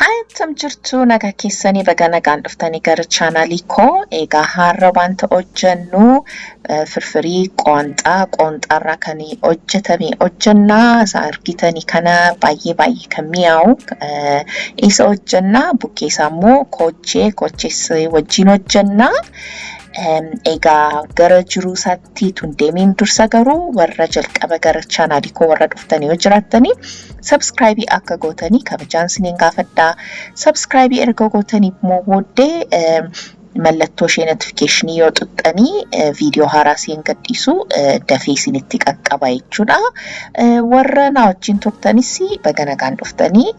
Akkam jirtu, nagaa keessanii? Baga nagaan dhuftanii gara chaanaalii koo. Egaa har'a wanta hojjennu firfirii qoonxaa, qoonxaarraa kan hojjetame hojjennaa. Isa argitanii kana baay'ee baay'ee kan mi'aawu isa hojjennaa. Bukkee isaa immoo koochee koochees wajjin hojjennaa. Egaa gara jiruu isaatti tun deemiin dursa garuu warra jalqaba gara chaanaalii koo warra dhuftanii yoo jiraattanii subscribe akka gootanii kabajaan isiniin gaafadhaa. Subscribe erga gootanii immoo booddee mallattoo ishee notification yoo tuqxanii viidiyoo haaraa isin gadhiisu dafee isinitti qaqqaba jechuudha. Warra na wajjin turtanis baga nagaan dhuftanii,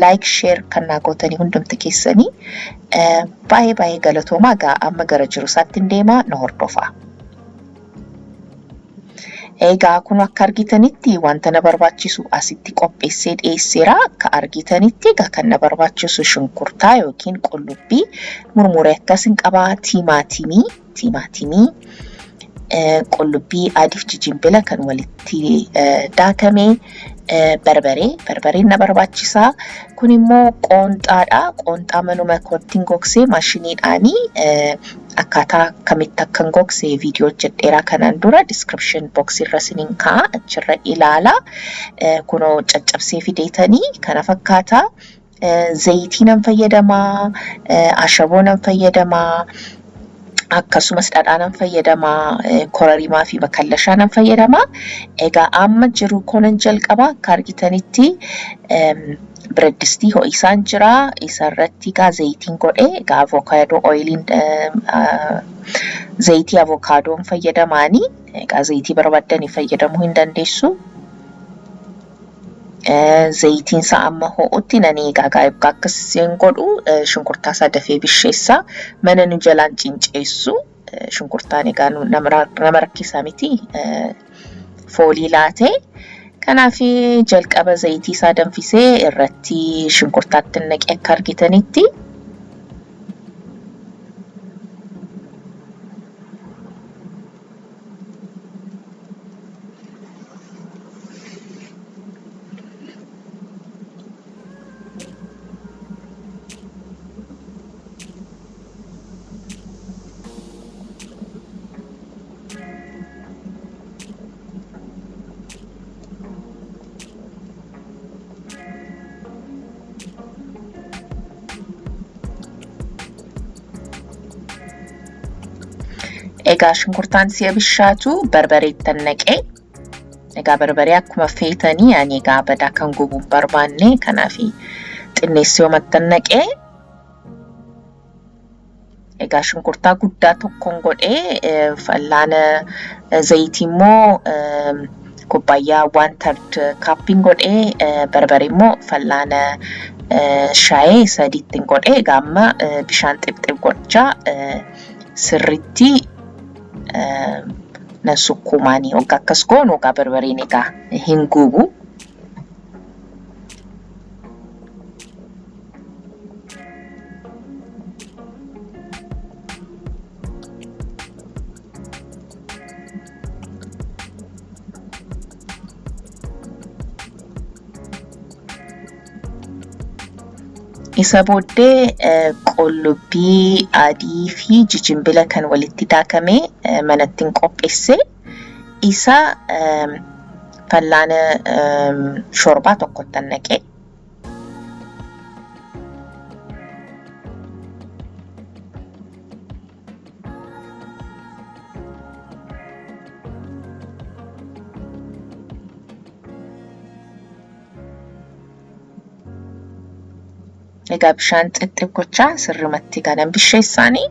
like, share kan naa gootanii hundumti keessanii baay'ee baay'ee galatoomaa. Egaa amma gara jiru isaatti hin deemaa, na hordofaa. Egaa kun akka argitanitti wanta na barbaachisu asitti qopheessee dhiyeesseera. Akka argitanitti egaa kan na barbaachisu shunkurtaa yookiin qullubbii murmuree akkasin qabaa, tiimaatimii, qullubbii adiif jijimbila kan walitti daakame, barbaree, barbareen na barbaachisaa. Kun immoo qoonxaadha. Qoonxaa manuma koottiin gogsee maashiniidhaanii. Akkaataa kamitti akkan gogse viidiyoo hojjedheeraa kanaan dura, description box irra isiniin kaa'a, achirra ilaala. Kunoo caccabsee fideetanii kana fakkaata. Zayitii nan fayyadamaa, ashaboo nan fayyadamaa, akkasumas dhadhaa nan fayyadamaa, kororimaa fi makallashaa nan fayyadamaa. Egaa amma jiru konan jalqaba. Akka argitanitti bireddistii ho'isaan jira. Isarratti egaa zayitiin godhee, egaa avocado oiliin, zayitii avokaadoon fayyadamaanii. Egaa zayitii barbaaddanii fayyadamuu hin dandeessu. Zayitiin isaa amma ho'utti nan eegaa. Egaa akkasiin godhu shunkurtaa isaa dafee bisheessa. Mana nu jalaan cinceessu. Shunkurtaan egaa nama rakkisaa miti, foolii laatee. Kanaaf jalqaba zayitii isaa danfisee irratti shunkurtaatti naqee akka argitanitti. Egaa shunkurtaan si'a bishaatu barbareettan naqee. Egaa barbaree akkuma feetanii, ani egaa badaa kan gubuun barbaanne, kanaaf xinneessee homattan naqee. Egaa shunkurtaa guddaa tokkoon godhee, fallaana zayitii immoo kubbaayyaa 1/3 cuppiin godhee, barbaree immoo fallaana shaayee sadiittiin godhee. Egaa amma bishaan xibxib gochaa sirriitti nan sukkuumaanii. Hoggaa akkas goonu egaa barbareen egaa hin gubu. Isa booddee qullubbii adii fi jijimbila kan walitti daakame manattiin qopheesse isa fallaana shorbaa tokkottan naqe. Egaa bishaan xixxib gochaa sirrimatti kanan bisheessaanii.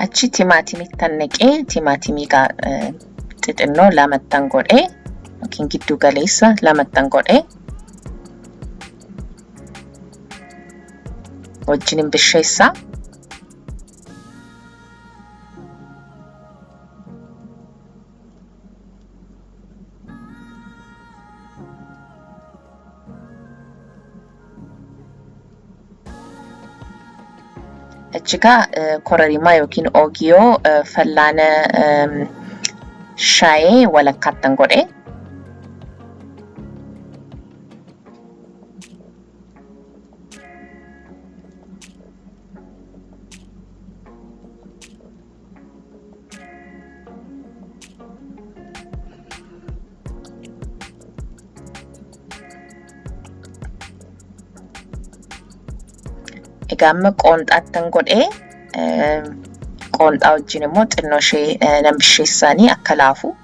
Achi timaatimiittan naqee, timaatimii xixinnoo lamattan godhee yookiin giddu galeessa lamattan godhee wajjin bisheessaa. Achi gaa kororimaa yookiin oogiyoo fallaana shaayee walakkaattan godhe. Egaa amma qoonxaattan godhee, qoonxaa wajjin immoo xinnoo ishee nan bisheessaanii akka laafu.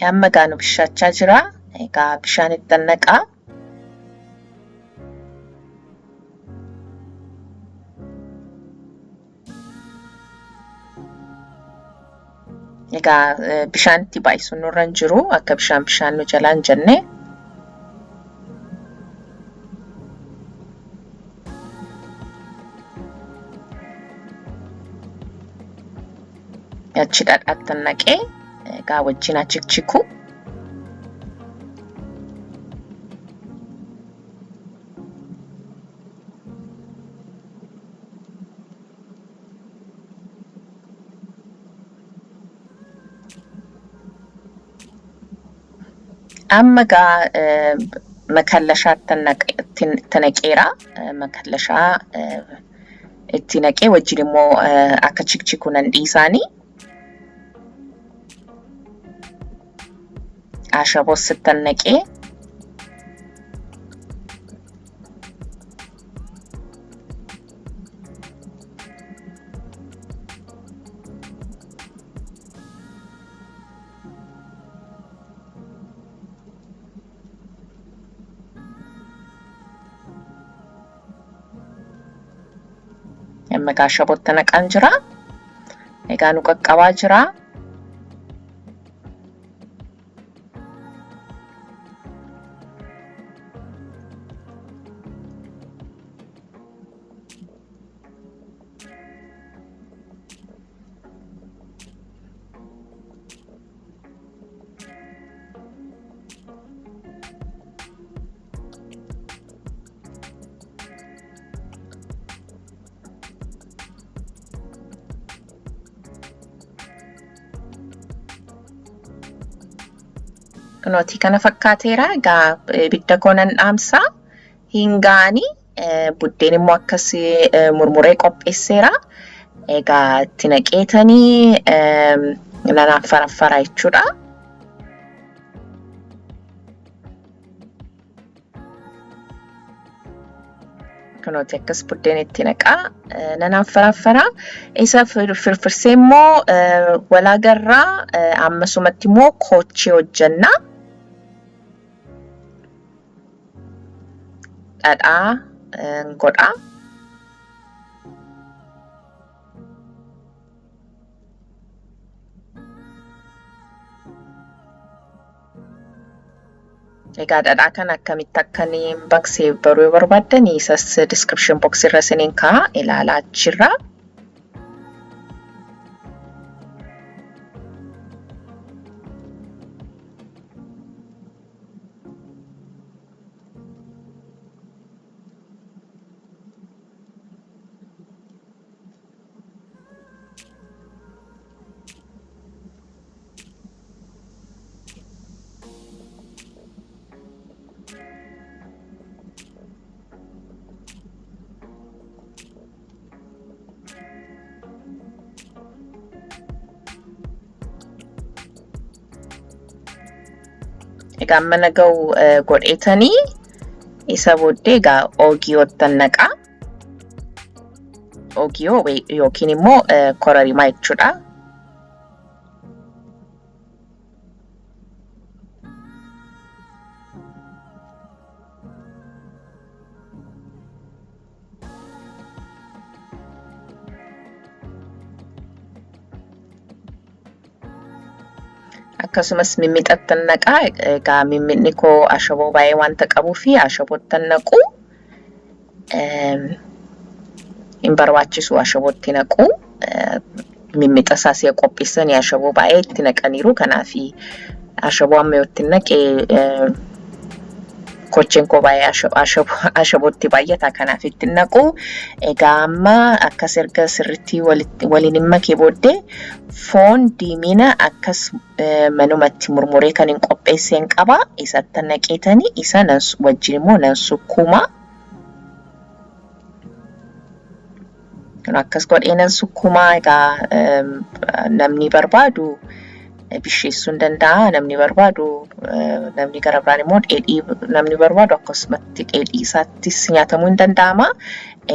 Amma egaa nu bishaachaa jira. Egaa bishaan itti naqaa. Egaa bishaan itti baay'isuun nurra hin jiru, akka bishaan bishaan nu jalaa hin jenne. Achi dhadhaattan naqee, egaa wajjin achikchiku. Amma egaa makallashaa itti naqeera. Makallashaa itti naqee wajjin immoo akka chikchiku nan dhiisaanii. Ashaboos ittan naqee, amma egaa ashabootti naqaan jira. Egaa nu qaqqabaa jira. Kunootii kana fakkaateera. Egaa ibidda koo nan dhaamsa. Hin ga'anii, buddeen immoo akkas murmuree qopheesseera. Egaa itti naqeetanii nan affaraffaraa jechuudha. Kunooti akkas buddeen itti naqaa. Nan affaraffaraa. Isa firfirsee immoo walaagarraa ammasumatti immoo koochee hojjenna. Dhadhaa godha. Egaa dhadhaa kana akkamitti akka inni baqsee baruu yoo barbaaddan, isas description box irra isiniin kaa'a, ilaalaa achirraa. Egaa amma na ga'u godheetanii isa booddee egaa oogiyootti naqa. Oogiyoo yookiin immoo kororimaa jechuudha. Akkasumas mimmiixattan naqaa. Egaa mimmiixni koo ashaboo baay'ee wanta qabuu fi ashaboottan naqu. Hin barbaachisu ashabootti naqu. Mimmiixa isaas yoo qopheessan ashaboo baay'ee itti naqaniiru. Kanaaf ashaboo amma yoo itti naqe kocheen koo baay'ee ashabootti baay'ata. Kanaaf itti naqu. Egaa amma akkas erga sirriitti waliin hin makee booddee foon diimina akkas manumatti murmuree kan hin qopheesseen qaba. Isatti naqeetanii isa wajjin immoo nan sukkuuma. Akkas godhee nan sukkuuma. Egaa namni barbaadu bisheessuu hin danda'a. Namni barbaadu namni gara biraan immoo dheedhii namni barbaadu akkasumatti dheedhii isaattis nyaatamuu hin danda'ama.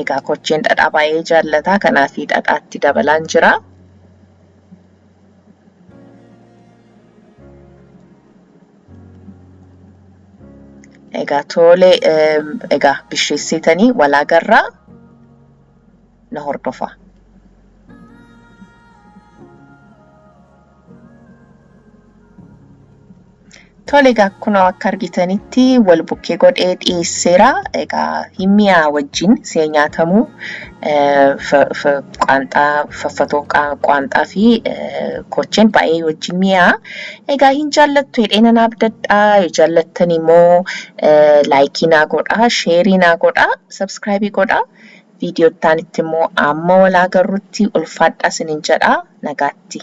Egaa kocheen dhadhaa baay'ee jaallata. Kanaaf dhadhaatti dabalaan jira. Egaa tole, egaa bisheessitanii walaagarraa na hordofa. Tole, egaa kunoo akka argitanitti wal bukkee godhee dhiyeesseera. Egaa hin mi'aa wajjin see nyaatamu qaanxaa faffatoo qaanxaa fi kocheen baay'ee wajjin mi'aa. Egaa hin jaallattu jedhee nan abdadhaa. Yoo jaallattan immoo like naa godhaa, share naa godhaa, subscribe godhaa. Viidiyoo itti immoo amma wal agarrutti ulfaadhaa isiniin jedhaa, nagaatti.